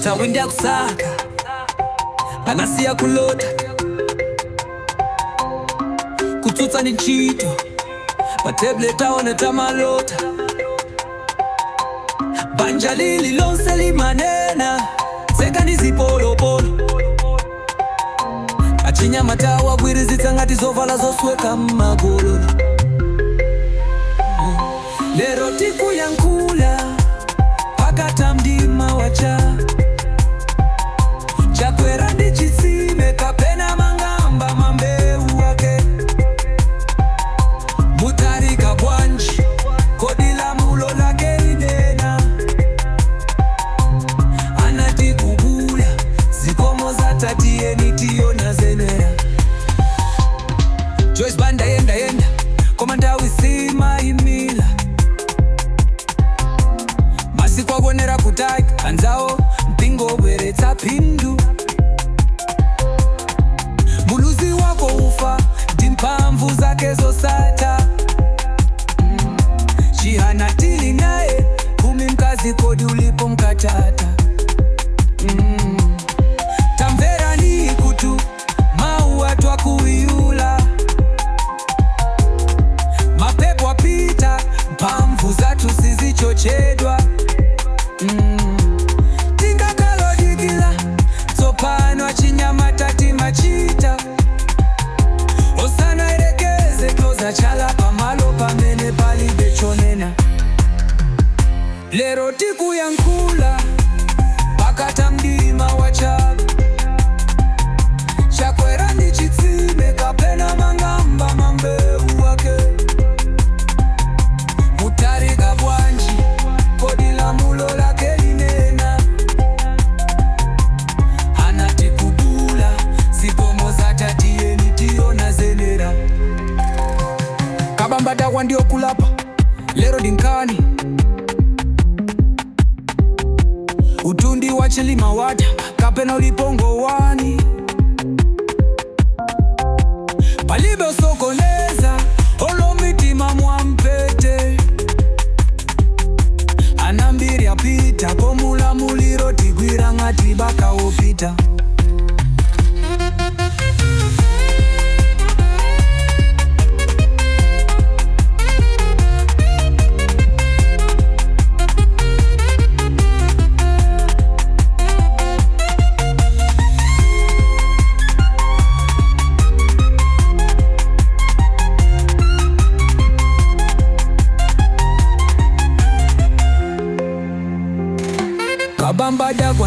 Tawinda kusaka anasiya kulota kutsutsa ni ntchito ma tablet aone tamalota banja lili lonse limanena tsekani zipolopolo achinyamata agwirizitsa ngati zovala zosweka mmagololo. Lero tikuyankhula pakata mdima wacha. Chakwera ndi chitsime kapena mang'amba mambewu ake. Mutharika bwanji, kodi lamulo lake linena? Anati kubula zikomo zatatiyeni tiyona zenera. Joyce Banda yenda yenda koma ndawi simayimila. Masiku akuonera kutali anzawo mpingo bweretsa phindu. Muluzi wako ufa ndi mphamvu zake zosatha. Chihana tili naye kumi mkazi kodi ulipo mkatata. Tamverani kutu mau atwakuiula mapepo apita mphamvu zathu sizichochedwa. Tingakalodikila tsopano achinyamata timachita osana erekeze toza chala pamalo pamene palibe chonena. Lero tikuyankhula pakata mdima wacha. Chakwera ndi chitsime kapena mang'amba mambewu ake? Mutharika bwanji, kodi lamulo lake linena? Anati kubula zikomo zatatiyeni tiyona zenera. Kabamba dakwa ndiyo kulapa lero dinkani utundi wa Chilima wata kapena ulipongo wani palibe usokoneza olo mitima mwampete anambiri apita komulamuliro tigwira ngati bakaopita. Kabamba dakwa.